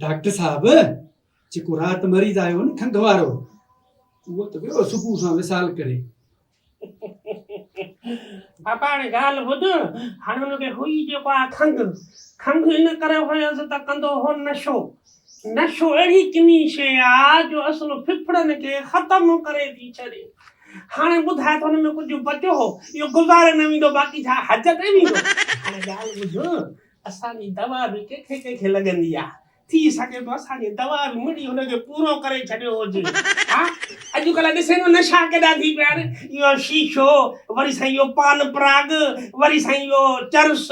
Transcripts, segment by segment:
Doctor صاحب جيڪو رات مريض آيو هو نه کنگهه وارو اهو ته ويو صبح سان وصال ڪري. بابا هاڻي ڳالهه ٻڌ، هاڻي هن کي هئي جيڪو آ کنگهه، کنگهه ان ڪري هيس ته ڪندو هو نشو، نشو اهڙي ڪني شيء آ جو اصل ڦڦڙن کي ختم ڪري ٿي ڇڏي. هاڻي ٻڌاء ته هن ۾ ڪجهه بچيو هو؟ اهو گذاري نه ويندو باقي ڇا حج تي ويندو؟ هاڻي ڳالهه ٻڌ، اسان جي دوا به ڪنهن کي ڪنهن کي لڳندي آ. ٿي سگهي ٿو اسان جي دوا به مڙئي هن کي پورو ڪري ڇڏيو هجي. ها اڄڪلهه ڏسين ٿو نشا ڪيڏا ٿي پيا آهن. اهو شيشو، وري سائين اهو پان پراگ، وري سائين اهو چرس،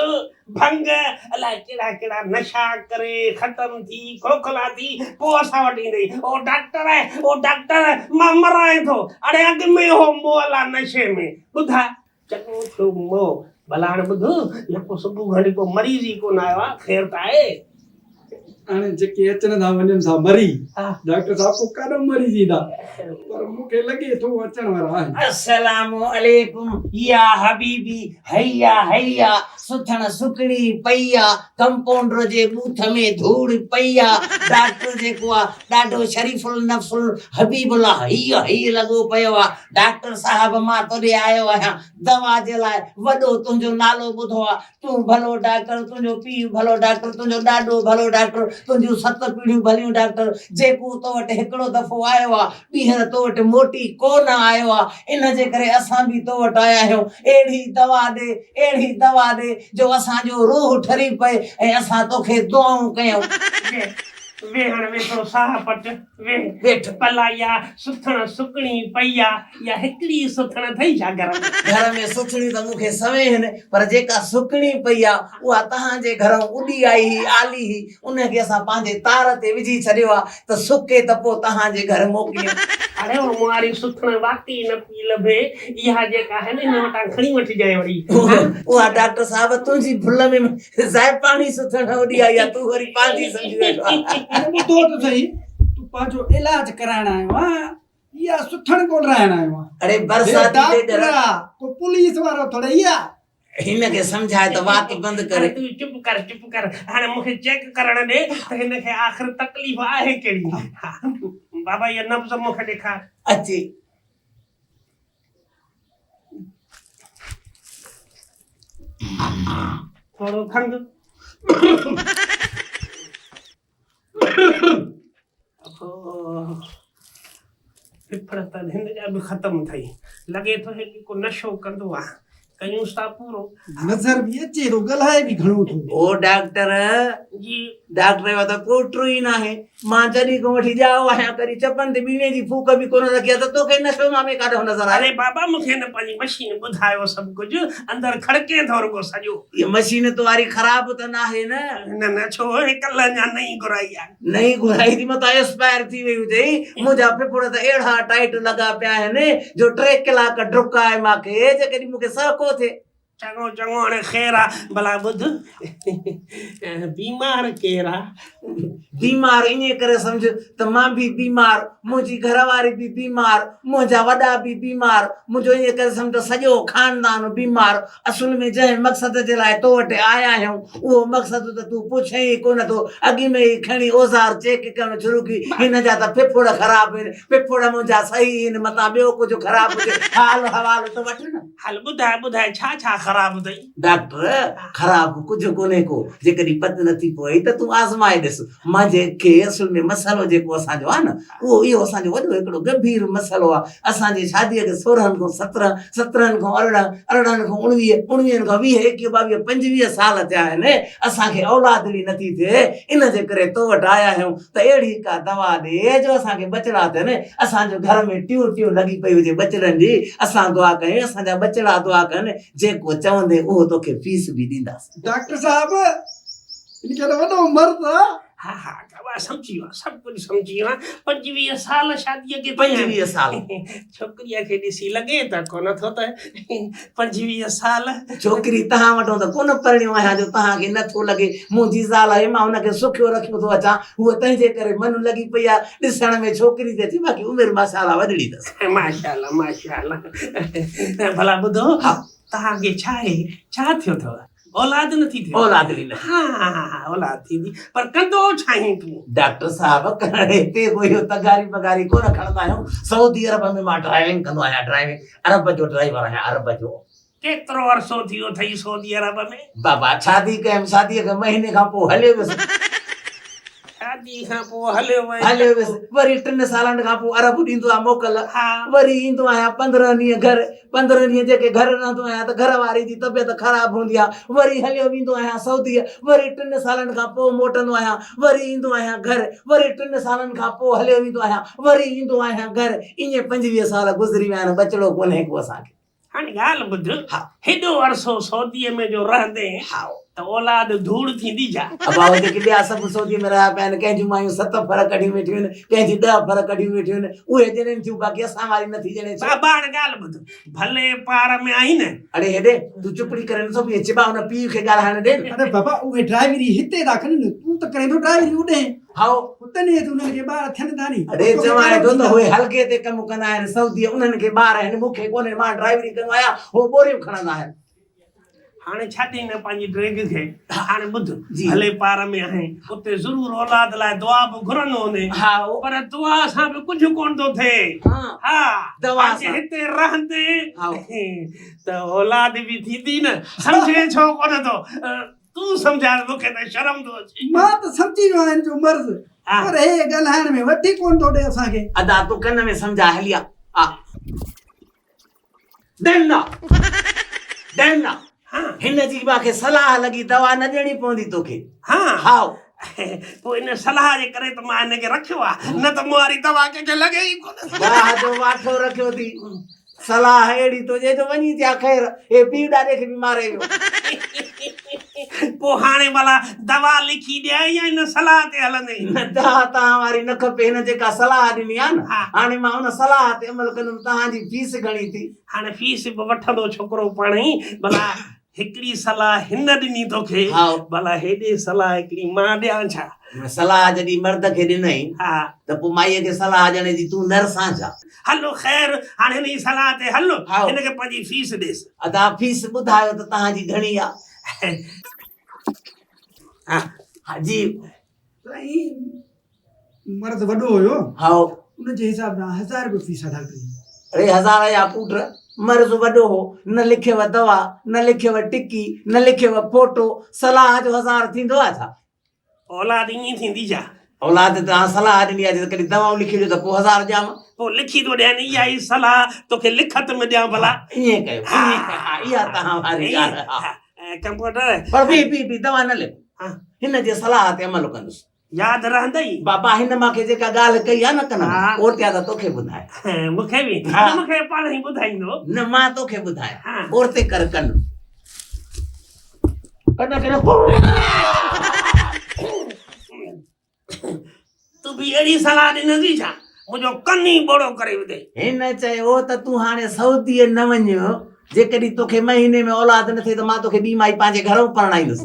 ڀنگ، الائي ڪهڙا ڪهڙا نشا ڪري ختم ٿي کوکلا ٿي پوء اسان وٽ ايندئي. او ڊاڪٽر، او ڊاڪٽر مان مرانء ٿو. اڙي اڳ ۾ هو مئل آ نشي ۾. ٻڌاء چڱو ٿيو مئو. ڀلا هاڻي ٻڌ، يڪو صبح گهڙي ڪو مريض ئي ڪونه آيو آ، خير ته آهي؟ هاڻي جيڪي اچن ٿا وڃن ٿا مري. ڊاڪٽر صاحب پوء ڪاڏانهن مريض ايندا؟ پر مون کي لڳي ٿو اچڻ وارا آهن. السلام عليڪم يا حبيبي هيا هيا سٿڻ سڪڻي پئي آ ڪمپائونڊر جي ٻوٿ ۾ ڌوڙ پئي آ ڊاڪٽر جيڪو آ ڏاڍو شريف النفس الحبيب الله هيء هيء لڳو پيو آ ڊاڪٽر صاحب مان توڏي آيو آهيان دوا جي لاء وڏو تنهنجو نالو ٻڌو آ تون ڀلو ڊاڪٽر تنهنجو پيء ڀلو ڊاڪٽر تنهنجو ڏاڏو ڀلو ڊاڪٽر تنهنجون ست پيڙهيون ڀليون ڊاڪٽر جيڪو تو وٽ هڪڙو دفعو آيو آ ٻيهر تو وٽ موٽي ڪو نه آيو آ ان جي ڪري اسان به تو وٽ آيا آهيون اهڙي دوا ڏي اهڙي دوا ڏي جو اسان جو روح ٺري پئي ۽ اسان توکي دعائون ڪيون. ويهڻ ويٺو ساهه پٽ ويهه ويٺ پلا يا سٿڻ سڪڻي پئي آ يا هڪڙي سٿڻ اٿئي ڇا گهر ۾. گهر ۾ سٿڻيون ته مون کي سوين هن پر جيڪا سڪڻي پئي آ اها توهان جي گهرئون اڏي آئي هئي آلي هئي ان کي اسان پنهنجي تار تي وجهي ڇڏيو آ ته سڪي ته پوء توهان جي گهر موڪليون. اڙي او مئاري سٿڻ واقعي نه پئي لڀي اها جيڪا آهي نه هن وٽان کڻي وٺجانء وري. اها ڊاڪٽر صاحب تنهنجي ڀل ۾ زائفاڻي سٿڻ اڏي آئي آ تون وري پنهنجي سمجهي ويٺو آ. اڙي ٻڌو ته سهي تون پنهنجو علاج ڪرائڻ آيو آن يا سٿڻ ڳولرائڻ آيو آن. اڙي برساتي ڏيڏر. ڊاڪٽر آ ڪو پوليس وارو ٿورئي آ. هن کي سمجهاء ته وات بند ڪري. هاڻي تون چپ ڪر چپ ڪر هاڻي مون کي چيڪ ڪرڻ ڏي ته هن کي آخر تڪليف آهي ڪهڙي. ها بابا اها نبض مون کي ڏيکار. اچي. ٿورو کنگهه. ڦڦڙ ته هن جا به ختم اٿئي. لڳي ٿو هي به ڪو نشو ڪندو آ. ڪيونس ٿا پورو. نظر به اچي ٿو ڳالهائي به گهڻو ٿو. O doctor. جي. ڊاڪٽر جو ته پوٽو ئي ناهي. مان جڏهن کان وٺي ڄائو آهيان ڪڏهن چپن تي ٻيڻي جي ڦوڪ به ڪونه رکي آهي ته توکي نشو مان ۾ ڪاڏانهن نظر آيو. اري بابا مون کي هن پنهنجي مشين ٻڌايو سڀ ڪجهه اندر کڙڪين ٿو رڳو سڄو. هيء مشين تو واري خراب ته ناهي نه؟ نه نه ڇو هي ڪلهه اڃا نئين گهرائي آهي. نئين گهرائي ٿي متان ايڪسپائر ٿي وئي هجئي. منهنجا ڦڦڙ ته اهڙا ٽائيٽ لڳا پيا آهن جو ٽي ڪلاڪ ڊڪ آهي مان کي جيڪڏهن مون کي سهڪو ٿئي. چڱو چڱو هاڻي خير آ. ڀلا ٻڌ بيمار ڪير آ؟ بيمار ائين ڪري سمجهه ته مان به بيمار، منهنجي گهر واري به بيمار، منهنجا وڏا به بيمار، منهنجو ائين ڪري سمجهه ته سڄو خاندان بيمار. اصل ۾ جنهن مقصد جي لاء تو وٽ آيا آهيون، اهو مقصد ته تون پڇين ئي ڪونه ٿو. اڳ ۾ ئي کڻي اوزار چيڪ ڪرڻ شروع ڪي، هن جا ته ڦڦڙ خراب آهن، ڦڦڙ منهنجا صحيح آهن، متان ٻيو ڪجهه خراب هجي، حال حوال ته وٺ نه. هل ٻڌاء ٻڌاء ڇا ڇا خراب اٿئي؟ ڊاڪٽر، خراب ڪجهه ڪونهي ڪو، جيڪڏهن پت نٿي پوئي ته تون آزمائي ڏس. مانجهي کي اصل ۾ مسئلو جيڪو اسان جو آهي نه، اهو اهو اسان جو وڏو هڪڙو ڳنڀير مسئلو آهي. اسان جي شاديء کي سورهن کان سترهن، سترهن کان ارڙهن، ارڙهن کان اڻويهه، اڻويهن کان ويهه، ايڪيهه، ٻاويهه، پنجويهه سال ٿيا آهن، اسان کي اولادڙي نٿي ٿئي، ان جي ڪري تو وٽ آيا آهيون ته اهڙي ڪا دوا ڏي جو اسان کي ٻچڙا ٿين، اسان جو گهر ۾ ٽيون ٽيون لڳي پئي هجي ٻچڙن جي، اسان دعا ڪيون، اسان جا ٻچڙا دعا ڪن، جيڪو چوندين اهو توکي فيس به ڏينداسين. ڊاڪٽر صاحب، ان کي ته وڏو مرض آ. ها ها بابا سمجهي ويو آهيان سڀ ڪجهه سمجهي ويو آهيان 25 سال شاديء کي ٿيا آهن. 25 سال. ڇوڪريء کي ڏسي لڳي ته ڪونه ٿو ته 25 سال. ڇوڪري تهان وٽون ته ڪونه پرڻيو آهيان جو تهان کي نه ٿو لڳي. منهنجي زال آهي مان هن کي سکيو رکيو ٿو اچان. هوء تنهنجي ڪري من لڳي پئي آهي. ڏسڻ ۾ ڇوڪري ٿي اچي باقي عمر ماشاءالله وڏڙي اٿس. ماشاءالله ماشاءالله. ڀلا ٻڌو تهان کي ڇا آهي ڇا ٿيو اٿو؟ اولاد نه ٿي ٿئي. اولاد به نه. ها اولاد ٿيندي پر ڪندو ڇا آهين تون؟ ڊاڪٽر صاحب ڪرڻ هتي ڪو اهو تغاري بغاري ڪونه کڻندا آهيون. سعودي عرب ۾ مان ڊرائيونگ ڪندو آهيان ڊرائيونگ عرب جو ڊرائيور آهيان عرب جو. ڪيترو عرصو ٿي ويو اٿئي سعودي عرب ۾؟ بابا شادي ڪيم شاديء کان مهيني کان پوء هليو ويس. شادي کان پوء هليو وئين. هليو ويس. وري ٽن سالن کان پوء عرب ڏيندو آ موڪل. وري ايندو آهيان 15 ڏينهن گهر. 15 ڏينهن جيڪي گهر رهندو آهيان ته گهر واري جي طبيعت خراب هوندي آ. وري هليو ويندو آهيان سعوديء. وري ٽن سالن کان پوء موٽندو آهيان. وري ايندو آهيان گهر. وري ٽن سالن کان پوء هليو ويندو آهيان. وري ايندو آهيان گهر. ائين 25 سال گذري ويا آهن ٻچڙو ڪونهي ڪو اسان کي. هاڻي ڳالهه ٻڌ، هيڏو عرصو سعوديء ۾ جو رهندين ته اولاد ڌوڙ ٿيندي ڇا؟ ابا اهي جيڪي ٻيا سڀ سعوديء ۾ رهيا پيا آهن، ڪنهن جون مايون ست ڦر ڪڍيون ويٺيون آهن، ڪنهن جي ڏهه ڦر ڪڍيون ويٺيون آهن، اهي ڄڻين ٿيون، باقي اسان واري نٿي ڄڻي ڇو؟ بابا هاڻي ڳالهه ٻڌ، ڀلي پار ۾ آهين نه. اڙي هيڏي، تون چپڙي ڪري نٿو بيهين، چٻا هن پيء کي ڳالهائڻ ڏي نه. اڙي بابا اهي ڊرائيوري هتي ٿا ڪن، تون ته ڪرين ٿو ڊرائيوري اوڏهين. هائو. اتن ئي ته انهن کي ٻار ٿين ٿا ني. اڙي چوانء ٿو ته اهي حلقي تي ڪم ڪندا آهن سعوديء انهن کي ٻار آهن مون کي ڪونهن مان ڊرائيوري ڪندو آهيان هو ٻوريون کڻندا آهن. هاڻي ڇڏ هن پنهنجي ڊريگ کي هاڻي ٻڌ ڀلي پار ۾ آهين اتي ضرور اولاد لاء دعا به گهرندو هوندين پر دعا سان به ڪجهه ڪونه ٿو ٿئي ها دعا سان هتي رهندين ته اولاد به ٿيندي نه سمجهين ڇو ڪونه ٿو. تون سمجهاء مون کي ته شرم ٿو اچي. مان ته سمجهي ويو آهيان هن جو مرض پر هي ڳالهائڻ ۾ وٺ ئي ڪونه ٿو ڏئي اسان کي. ادا تون ڪن ۾ سمجهاء هلي آ. آ. ڊينا ڊينا هن جي مان کي صلاح لڳي دوا نه ڏيڻي پوندي توکي. ها. هائو. پوء ان صلاح جي ڪري ته مان هن کي رکيو آ نه ته مون واري دوا ڪنهن کي لڳي ئي ڪونه. واهه جو واٺو رکيو ٿي. صلاح اهڙي ٿو ڏئي جو وڃي ٿيا خير، هي پيء ڏاڏي کي به ماري ويو. پوء هاڻي ڀلا دوا لکي ڏيانء يا ان صلاح تي هلندين؟ نه دوا توهان واري نه کپي، هن جيڪا صلاح ڏني آهي نه، هاڻي مان ان صلاح تي عمل ڪندم. توهان جي فيس گهڻي ٿي؟ هاڻي فيس به وٺندو ڇوڪرو پاڻهي، ڀلا هڪڙي صلاح هن ڏني توکي، ڀلا هيڏي صلاح هڪڙي مان ڏيان ڇا؟ صلاح جڏهن مرد کي ڏنئين ته پوء مائيء کي صلاح ڏيڻ جي تون نرس آن ڇا؟ هل خير هاڻي هن جي صلاح تي هل، هن کي پنهنجي فيس ڏيس. ادا فيس ٻڌايو ته توهان جي گهڻي آ؟ ها جي. سائين مرض وڏو هيو. هائو. ان جي حساب سان هزار روپيو فيس آ ڊاڪٽر جي. اڙي هزار جا پوٽ، مرض وڏو هو، نه لکيو دوا، نه لکيو ٽڪي، نه لکيو ڦوٽو، صلاح جو هزار ٿيندو آ ڇا؟ اولاد ائين ٿيندي ڇا؟ اولاد توهان صلاح ڏني آ جيڪڏهن دوائون لکي ڏيو ته پوء هزار ڏيانو. پوء لکي ٿو ڏيان اها ئي صلاح توکي لکت ۾ ڏيان ڀلا. ائين ڪيو ائين ڪيو ها اها توهان واري ڳالهه ها. ڪمپوڊر. پر بيهه بيهه بيهه دوا نه لک. هن جي صلاح تي عمل ڪندس. ياد رهندئي؟ بابا هن مان کي جيڪا ڳالهه ڪئي آ نه ڪن ۾ اورتيا ته توکي ٻڌايان. مون کي به؟ نه مون کي پاڻ ئي ٻڌائيندو. نه مان توکي ٻڌايان. اورتي ڪر ڪن. ڪن کي رکو. تون به اهڙي صلاح ڏنسين ڇا؟ منهنجو ڪن ئي ٻوڙو ڪري وڌئي. هن چيو ته تون هاڻي سعوديء نه وڃ، جيڪڏهن توکي مهيني ۾ اولاد نه ٿئي ته مان توکي ٻي مائي پنهنجي گهرئون پرڻائيندس.